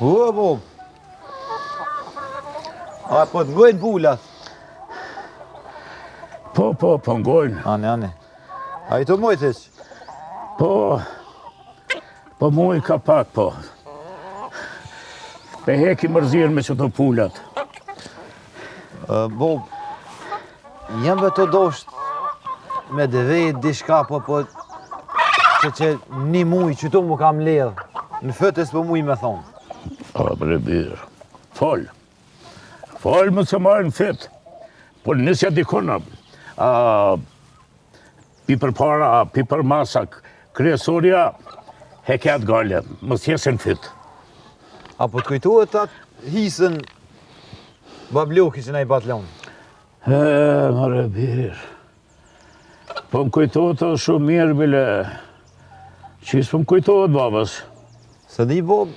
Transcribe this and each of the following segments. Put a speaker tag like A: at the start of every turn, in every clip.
A: O, bab. A, po të ngojnë pulat?
B: Po, po, po ngojnë.
A: Ani, ani. A je tu mujt hiç?
B: Po, po muj ka pak, po. Pe heki mërzinë me qëto pulat.
A: Bab, jam be tu dosht me të vet diçka, po, po, që që një muj qëtu m'u ka mledh, në fyt e s'po muj me thonë.
B: A, bre bir, fol, fol mos e maj në fyt, po nisja dikun, a, pi përpara, pi përmasa, kryesorja, heke atë gajle, mos jesë në fyt.
A: A po të kujtohet atë hisën Babloki që na i pat lonë?
B: E, more bir. Po më kujtohet edhe shumë mirë, bile. Qysh s'po më kujtohet, babës?
A: S'e di, bab,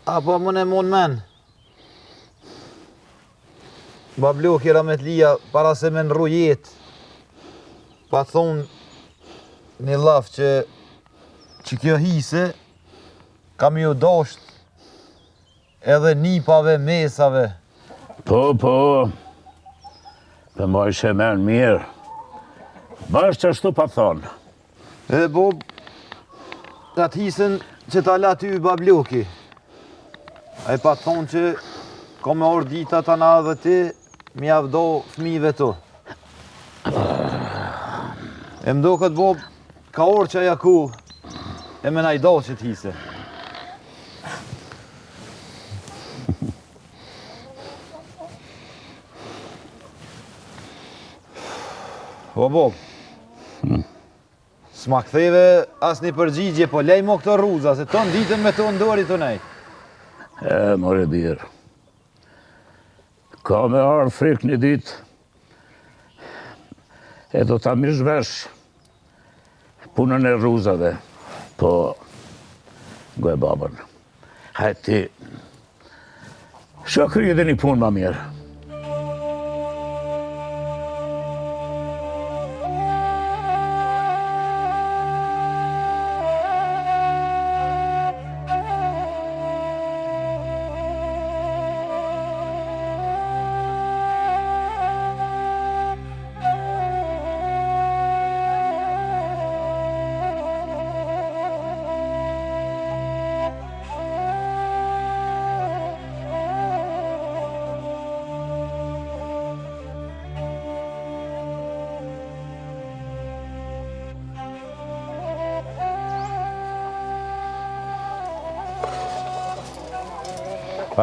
A: a po mun e mon men? Babloki rahmetlia, para se me ndrru jetë, pat thonë një llaf që, që kjo hise, ka me ju dosht Edhe nipave, mesave.
B: Po, po, po mbajshe men mirë. Bash qashtu pat thonë.
A: E, bab, atë hisën që ta la ty Babloki. Ai pat thonë që ka me ardh dita tana edhe ti, me jau do fmive tu. E më doket bab, ka ardh qajo kohë, e me na i do qët hise. O bab, hmm. s'ma ktheve asnjë përgjigje, po lej mo këto rruza, se tonë ditën me to n'dorë je tu nejt.
B: E, more bir, ka me ardhë frikë një ditë, e do ta mirrsh vesh, Punën e rruzave, po ngoj babën. Hajt ti, shko kryje edhe një punë ma mirë.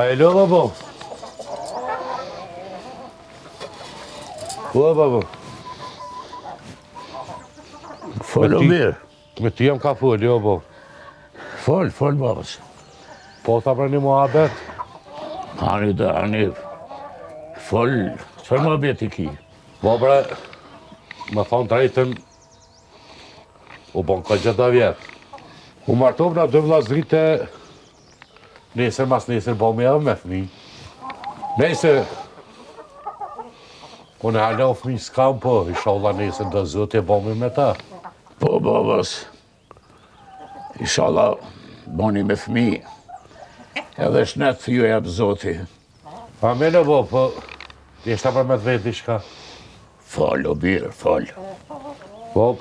C: A e lodhë, po? Po, babo.
B: Fol o mirë.
C: Me ty jam ka fol, jo, bo.
B: Fol, fol, babës.
C: Po, ta për një muhabet.
B: Ani, dhe, ani. Fol, çfarë muhabeti ki?
C: Po, bre, me thonë drejtën, u bon ka gjitha vjetë. U martum na dy vllazrit e Nesër mas nesër bohmi edhe me fmi. Nejse, unë hala fmi s'kam, po, ishalla nesër do Zoti e bohmi me ta.
B: Po, babës, ishalla boni me fmi, edhe shnet ju jep Zoti.
C: Amin e bo, po, deshta për me të vetë diçka.
B: Fol, o bir, fol.
C: Po,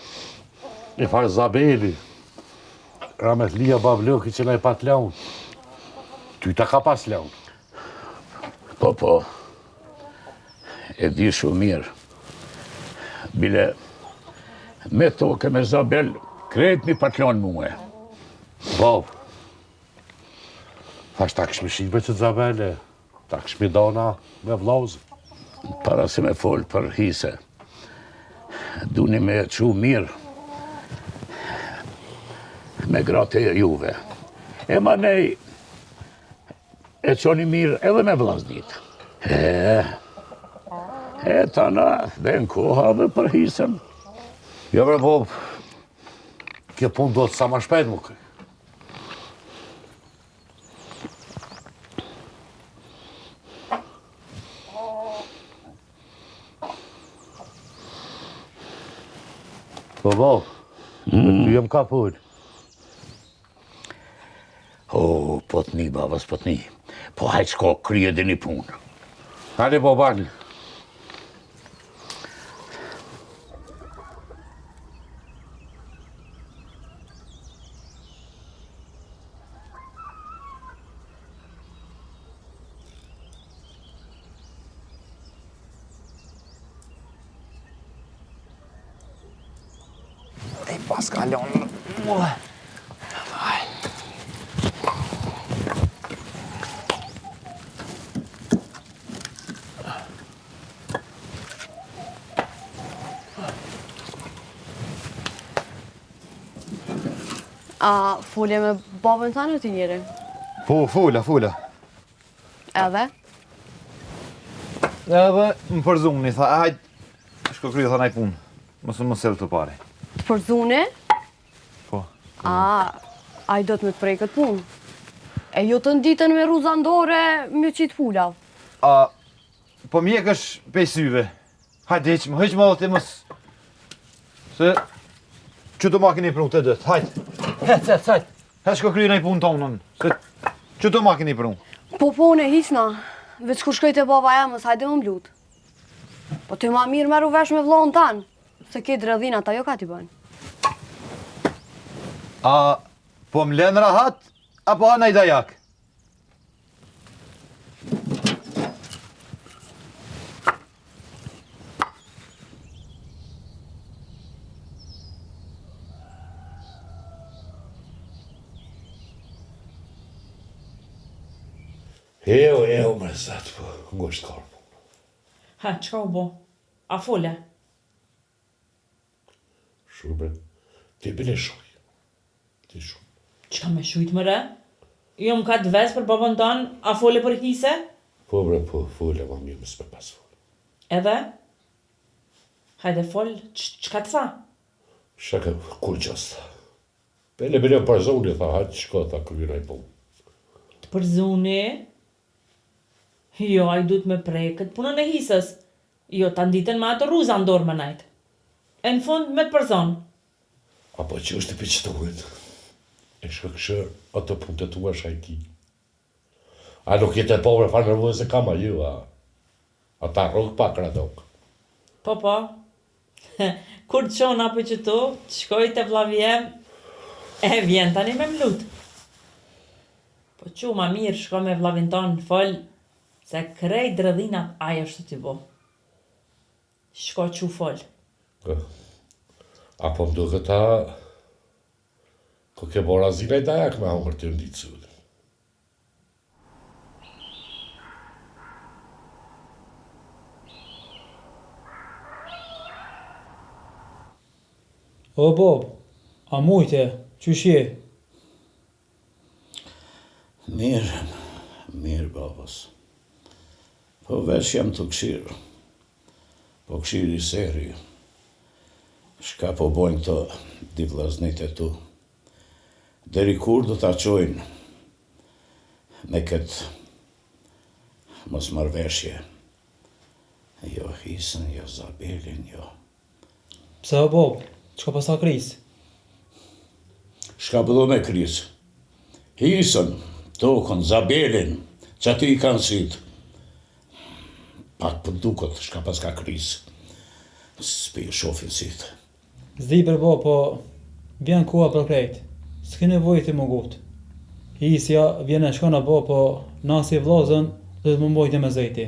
C: i farë Zabeli, Rahmetlia Babloki që na i pat lanë. Ty ta ka pas lanë.
B: Po, po. E di shumë mirë. Bile, me tokë me Zabel, krejt m'i pat lanë mue.
C: Bab, thash ta kishmi shit qët Zabele. Ta kishmi da na me vllazën.
B: Para se me folë për hise, duni me çu mirë me gratë e juve. E manej e çoni mirë edhe me vllaznit. E, e tana vjen koha dhe për hisen.
C: Jo bre, po, kjo punë duhet sa ma shpejt m'u kry. Po, po, mm. jam ka fol.
B: O, po të ni, babës, po të ni. Po hajt shko, kryje dhe një punë.
C: Hajde, po bani.
A: E pas kalon.
D: A fole me babën tanë ti njeri?
A: Po, fola, fola.
D: Edhe?
A: Edhe më përzuni, tha, hajt, shko kry, tha, naj punë. Mos më sell të pare.
D: Të përzuni?
A: Po.
D: A, ai do të me të pre këtë punë. E jo të nditën me rruza n'dore, me qitë pula.
A: A, po m'hjekësh pej syve. Hajde, hiq më, hiq më dhe ti mos... Se, që të ma keni pru të dytë, hajde. Hec, hec, hajde. Hec shko kry naj punë tonën, se që të ma keni pru.
D: Po, po, unë e hiqna, veç kur shkoj te baba jem, hajde më m'lut. Po ti ma mirë merru vesh me vllaun tanë, se ke dredhina ata jo ka t'i bëjnë.
A: A, po më len rahat, apo a naj dajak?
C: Eo, eo, më zat, po, ngosht ka punë.
E: Ha, çka u bo? A fole?
C: Shuj, bre. Ti bile shuj. Ti shuj.
E: Çka me shujt more? Jo më ka të ves për babën tanë, a fole për hise?
C: Po bre, po, fole, ma mirë mos me pas fole.
E: Edhe? Hajde fol, çka të tha?
C: Shaka, kurgjo s'tha. Bele, bele, përzuni, tha, hajtë shko, tha, kryj naj punë.
E: Të përzuni? Jo, ai duhet me pre këtë punën e hisës. Jo, ta nditën me ato rruza në dorë me najt. E në fund me të përzon.
C: A po që është e piqëtojnë? E shko këshër, ato punë të tua shaj ki. A nuk je të povre farë nervoze se kam a ju, a? A ta rrugë pak radok.
E: Po, po. Kur të qona për qëtu, të shkoj te vllavi jem, e vjen tani me m'lut. Po qu ma mirë shko me vllavin tonë fol, se krejt dredhinat ai është t'i bo. Shko qu fol.
C: A po m'duket a... Ko ke bo razi naj dajak me hongër të nditë sot.
F: O bab, a mujte, qysh je?
B: Mirë, mirë babës. Po veç jam tu kshyrë. Po kshiri seri. Shka po bojnë këto dy vllaznit e tu. Deri kur do ta çojnë me këtë mosmarrëveshje? Jo Hisën, jo Zabelin, jo.
F: Pse o babë, çka paska kris?
B: Shka po do me kris? Hisën, tokën, Zabelin, qaty i kanë sytë. Pak po duket shka paska kris. S'po i shofin sytë.
F: S'di bre babë po vjen koha për krejt. S'ke nevojë ti m'u ngut. Hisja vjen e shkon o babë po na si vllazën duhet m'u mbajtë mes veti.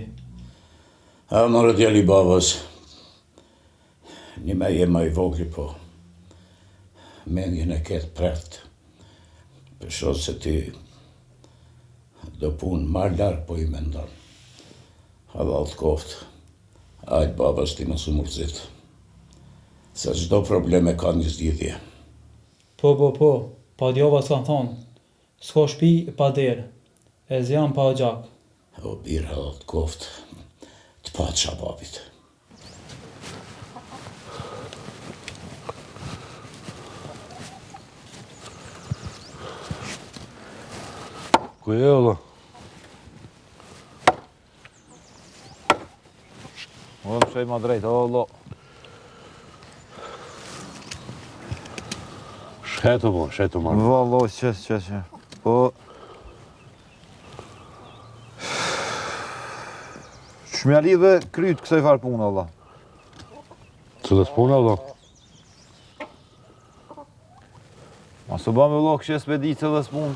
B: A more djali i babës. Njëmend je ma i vogli po mendjen e ke të prehtë. Po shoh se ti do punë ma larg po i mendon. Hallall të koftë. Hajt babës ti mos u mërzit. Se çdo problem e ka një zgjidhje.
F: Po po po, pa djava s'kanë thonë, s'ka shpi pa derë, e zjam pa oxhak.
B: O bir hallall të koftë, të paça babit.
C: Ku je vëlla?
A: O, më shej ma drejt, o, lo.
C: Shetu, mo, shetu, mo.
A: Vëllo, që, që, që. Po... Qysh me ia lidh kryt kësaj farë punë, vlla?
C: Cilës punë, vlla?
A: Ma s'u ba me vlla kështë s'pe di cilës punë.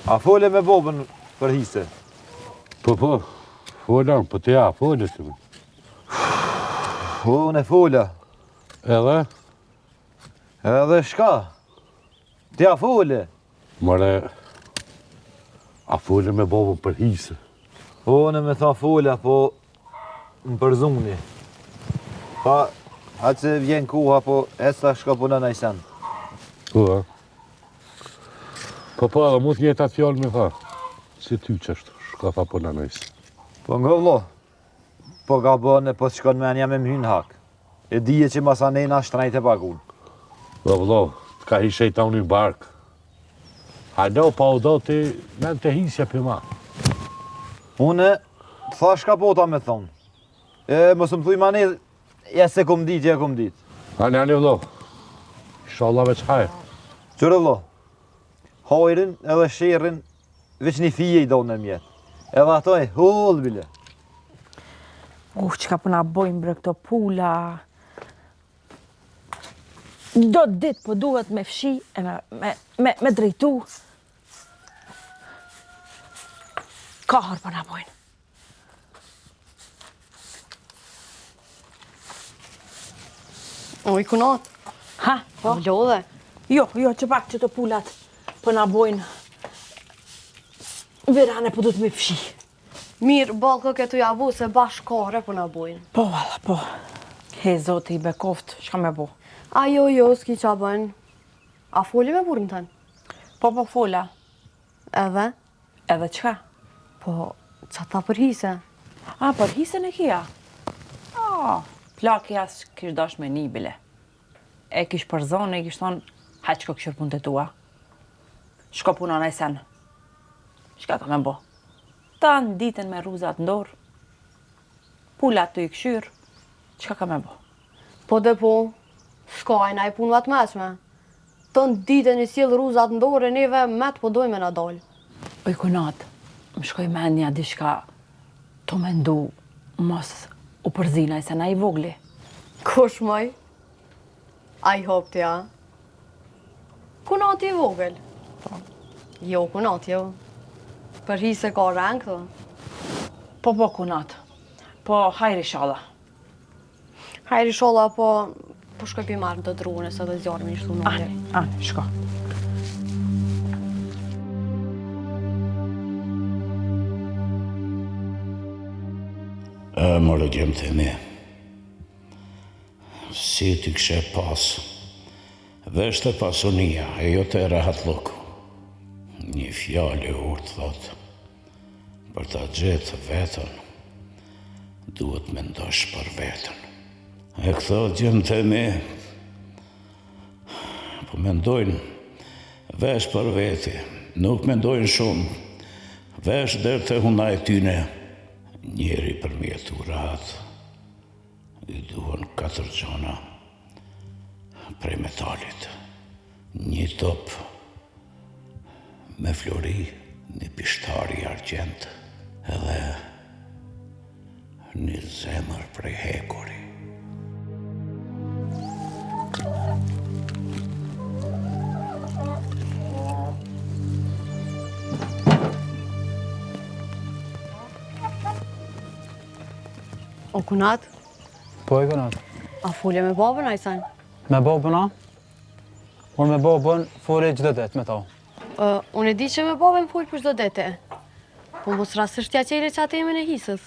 A: A fole me babën për hise?
C: Po, po, fola, po ti a fole ti me.
A: Po, unë e fola.
C: Edhe?
A: Edhe shka? Ti a fole?
C: More, a fole me babën për hise?
A: Po, unë me tha fola, po më përzuni. Pa, atë se vjen koha, po hec ta shko puno naj sen.
C: Po, a? Po, po, edhe mu të njëjtat fjalë më tha. Si ty qashtu, shko tha puno naj sen.
A: Po ngo vlo, po gabon e po të shkon menja me më hy n'hak. E dije që masanena shtrejt e pagun.
C: Po vlo, të ka hi shejtani n'bark. Hajde, pa u do ti, men të hisja për ma.
A: Une, të thash shka pota me thonë. E, mos më thuj mani, ja s'e kom dit, ja kom dit.
C: Ani, ani vlo, ishalla veç hajr.
A: Qyre vlo, hajrin edhe sherrin, veç një fije i do në mjetë. Edhe ato e hollë bile.
G: Uh, çka po na bojnë bre këto pula. Çdo ditë po duhet me fshi e me, me, me, me drejtu. Kahër po na bojnë.
D: Oj, kunat.
G: Ha,
D: po. U lodhe.
G: Jo, jo, që pak qëto pulat po na bojnë. Virane po duhet me fshi.
D: Mirë, boll ke tu ja bo, se bash kahre po na bojnë.
G: Po, valla, po. He, zoti i bekoft, shka me bo?
D: A jo, jo, s'ki qa bën. A fole me burrin tënd?
G: Po, po, fola.
D: Edhe?
G: Edhe çka?
D: Po, ça tha për hise?
G: A, për hisen e kija? A, plaki as kish dash me ni bile. E kish përzonë, e kish thonë, hajt shko kqyr punët e tua. Shko puno naj sen. Shka ka me bo? Tanë ditën me rruzat n'dorë, pulat tu i kqyrë, çka ka me bo?
D: Po de po, s'ka ai naj punë ma të meçme. Tanë ditën i sjell rruzat n'dorë e neve met po dojnë me na dalë.
G: Oj kunat, më shkoi mendja diçka tu mendu mos u përzi naj sen ai i vogli.
D: Kush moj? Ai hopti a? Kunati i vogël?
G: Po.
D: Jo, kunat, jo. Për hise ka reng këto.
G: Po, po, kunat. Po, hajr ishalla.
D: Hajr ishalla, po, po shkoj pi marr do drunë, se dhe zjarr me ishtu në
G: Ani, ani, shko.
B: E, more djemtë e mi, si t'i kishe pas, veç te pasunia, e jo te rahatllëku. Një fjalë e urtë thotë, për ta gjetë veten, duhet mendosh për veten. E këto djemtë e mi, po mendojnë veç për veti, nuk mendojnë shumë, veç deri te huna e tyne, njeri për me jetu rahat, I duhen katër gjana prej metalit. Një top me flori, një pishtar i argjendtë edhe një zemër prej hekuri.
D: O kunat?
F: Po e kunat.
D: A fole me babën naj sen?
F: Me babën a? Unë me babën foli çdo ditë me to.
D: Uh, unë e di që me babën fol për çdo ditë. Po mos rastësisht ja çele qat temën e hisës.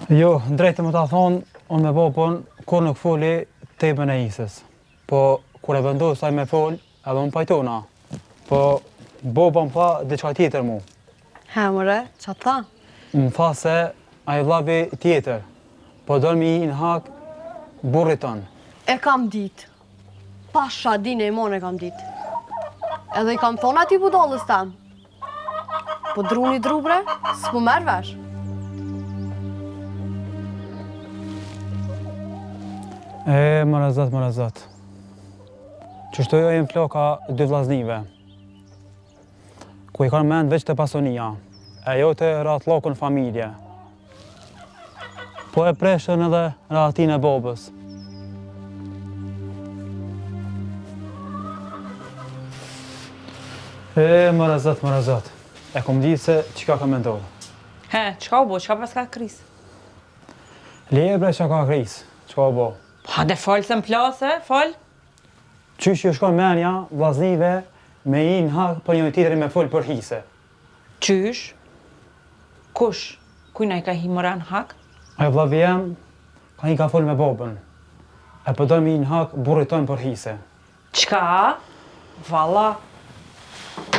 F: Jo, drejtë me ta thonë, unë me babën kurrë nuk foli temën e hisës. Po, kur e vendos ai me fol, edhe unë pajtona. Po, baba më tha diçka tjetër mu.
D: He, more, ça tha?
F: Më tha se ai vllavi tjetër, po don me i hi në hak burrit tonë.
D: E kam ditë. Pasha din e imon e kam ditë. Edhe i kam thonë atij budallës tem. Po druni dru bre, s'po merr vesh.
F: E, more zot, more zot. Qështu jo jenë flaka dy vllaznive. Ku i kanë mend veç te pasunia. e jote rahatllëkun n'familje. Po e preshën edhe rahatinë e babës. E, more zot, more zot. E kom ditë se çka ka me ndodhë.
G: He, çka u bo, çka paska kris?
F: Leje bre çka ka kris, çka u bo.
G: Hajde fol se më plase, fol.
F: Qysh ju shkon menja vllaznive me hi në hak për njëri tjetrin me fol për hise.
G: Qysh? Kush? Kujna i ka hi more në hak?
F: Ai vllavi jem ka hi ka fol me babën. E po don me hi në hak burrit tonë për hise.
G: Çka? Valla?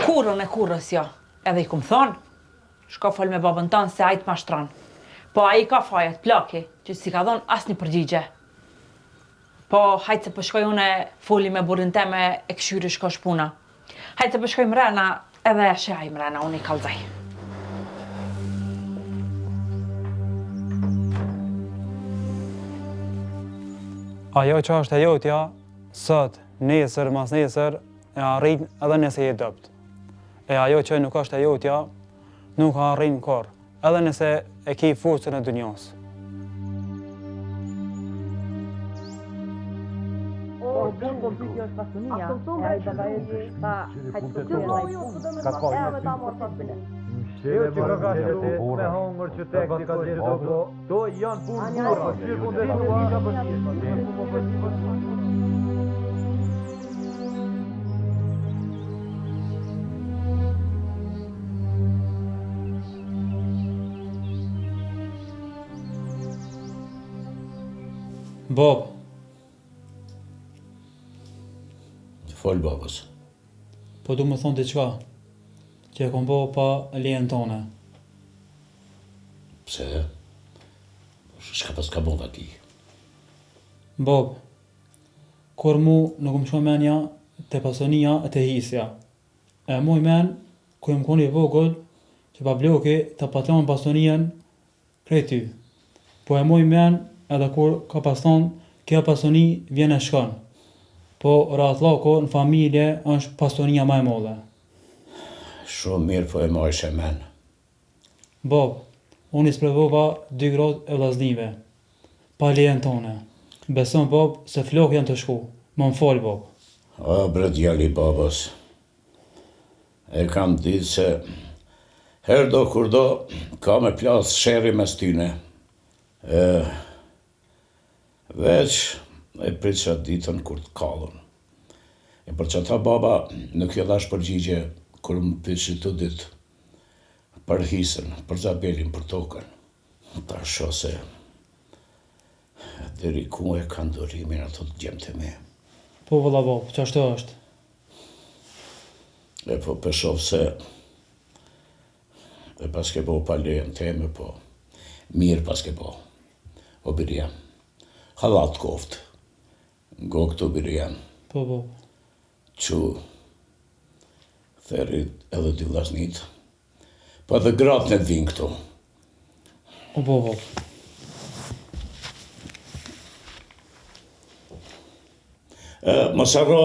G: Kurrën e kurrës jo. Edhe i kum thonë, shko fol me babën tënd se ai të mashtron. Po ai i ka fajet, plaki, që s'i ka dhonë asnjë përgjigje. Po hajt se po shkoj unë e foli me burrin tem e e kqyri shka osht puna. Hajt se po shkoj mrena edhe e sheh ai mrena, unë i kallzoj.
F: Ajo që është e jotja, sot, nesër, masnesër, e arrin edhe nëse je dobt. E ajo që nuk është e jotja, nuk e arrin kurrë. Edhe nëse e ki forcën e dynjasë. Bob.
B: Fol babës.
F: Po du me thonë diçka, që e kom bo pa lejen tone.
B: Pse? Çka paska bo ti?
F: Bob, kurrë mu nuk më shkon menja te pasunia e te hisja. E muj men, kur jam kon i vogël, që babloki ta pat lon pasuninë krejt ty. Po e muj men edhe kur ka pas thonë kjo pasuni vjen e shkon. Po rahatllaku në familje është pasunia ma e madhe.
B: Shumë mirë po e majshe men.
F: Babë, unë i sprovova dy gratë e vllaznive, pa lejen tone. Besom babë se flokët janë tu shku. Më më fal babë.
B: O bre djali i babës. E kam ditë se herdo kurdo ka me plas sherri mes tyne. E Veç e pritsha ditën kur të kallën. E për qata baba nuk ju dhash përgjigje kur më pyetshit të dytë për hisën, për Zabelin, për tokën. Ta shoh se deri ku e kanë durimin ato djemtë e mi.
F: Po vëlla babë, qashtu është.
B: E po pe shoh se e paske bo pa lejen teme, po mirë paske bo. O biri jem. Hallall të koftë. Ngo këtu biri jem.
F: Po po.
B: Çu thërri edhe dy vllaznit. Po edhe gratë le të vinë këtu.
F: O po po.
B: E, mos harro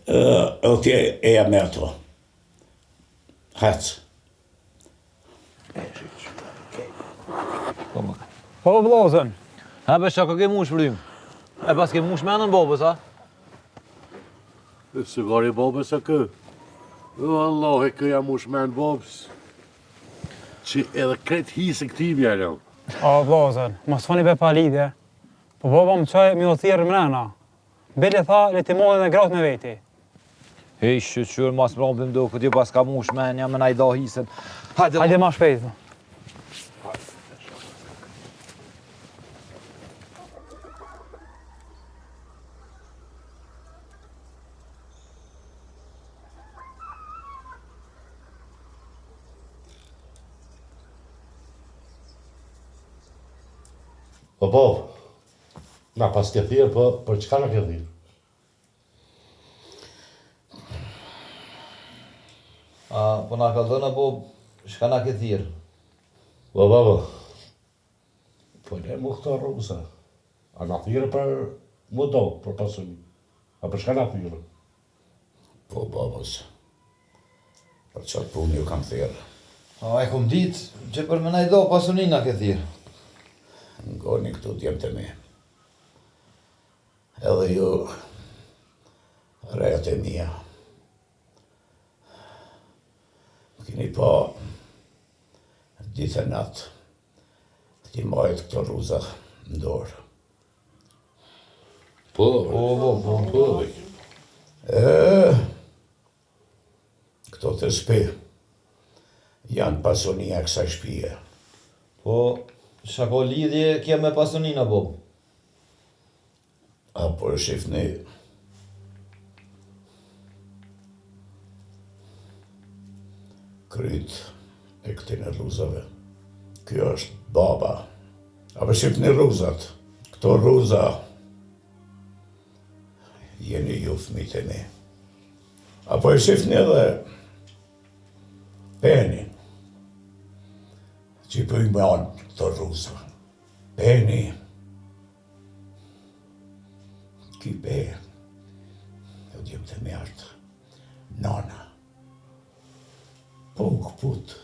B: edhe ti eja me ato. Hec.
F: Po vllazën.
A: Ha be çka ke mush frymë? E paske mush menën babës, a?
C: Sigari babës e kë? Vallahi kë ja mush men babës. Që edhe krejt hisën këtij m'ja lënë.
F: O vllazën, mos foni be pa lidhje. Po baba më çoi me ju thirrë mrena. Bile tha, le t'i marrin edhe gratë me veti.
A: Hej, shyqyr, mas mramti m'doket, ju paska mush menja me na i da hisën.
F: Hajde, Hajde ma shpejt.
C: Po, po, na paske thirrë, po, për çka na ke thirrë?
A: A, po na kallzon apo çka na ke thirrë?
C: Po, po, po. Po, le mu këto rruza. A na thirre për mu do, për pasuni? A për çka na thirre?
B: Po, babës. Për qatë punë ju kam thirrë.
A: A, e kom ditë që për me na i da pasuninë na ke thirrë.
B: Ngoni këtu djemtë e mi. Edhe ju, rejat e mija. Më keni pa ditë e natë t'i majtë këto rruza në dorë.
C: Po, po, po, po, po.
B: E, këto tespih janë pasunia e kësaj shpije.
A: Po, çka ka lidhje kjo me pasuninë, babë?
B: A po e shifni kryt e këtyne rruzave. Kjo është baba. A po shifni rruzat? Këto rruza jeni ju fmijt e mi. A po e shifni edhe penin që po i mban këto rruza. Peni Ky pe, o djemtë e mi është nana. Po u këput.